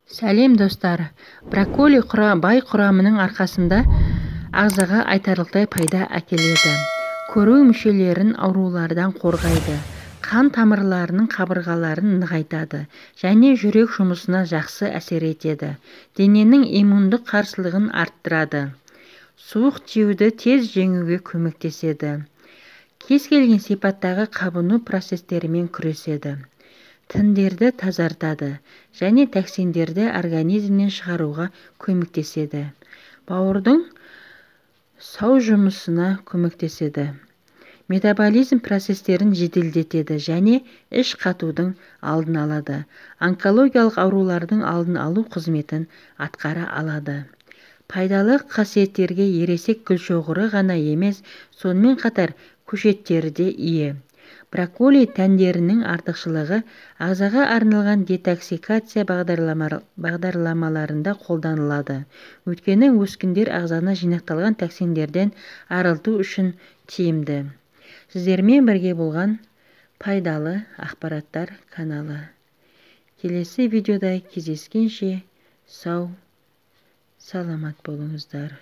Сәлем, достар! Брокколи бай құрамының арқасында ағзаға айтарлықтай пайда әкеледі. Көру мүшелерін аурулардан қорғайды, қан тамырларының қабырғаларын нығайтады және жүрек жұмысына жақсы әсер етеді. Дененің иммундық қарсылығын арттырады. Суық тиюді тез жеңуге көмектеседі. Кез келген сипаттағы қабыну процестерімен күреседі. Тіндерді тазартады және токсиндерді организмнен шығаруға көмектеседі. Бауырдың сау жұмысына көмектеседі. Метаболизм процестерін жеделдетеді және іш қатудың алдын алады. Онкологиялық аурулардың алдын алу қызметін атқара алады. Пайдалы қасиеттерге ересек гүлшоғыры ғана емес, сонымен қатар көшеттері де ие. Брокколи дәндерінің артықшылығы ағзаға арналған детоксикация бағдарламаларында қолданылады. Өйткені өскіндер ағзаны жинақталған токсиндерден арылту үшін тиімді. Сіздермен бірге болған Пайдалы ақпараттар каналы. Келесі видеода кездескенше сау саламат болыңыздар.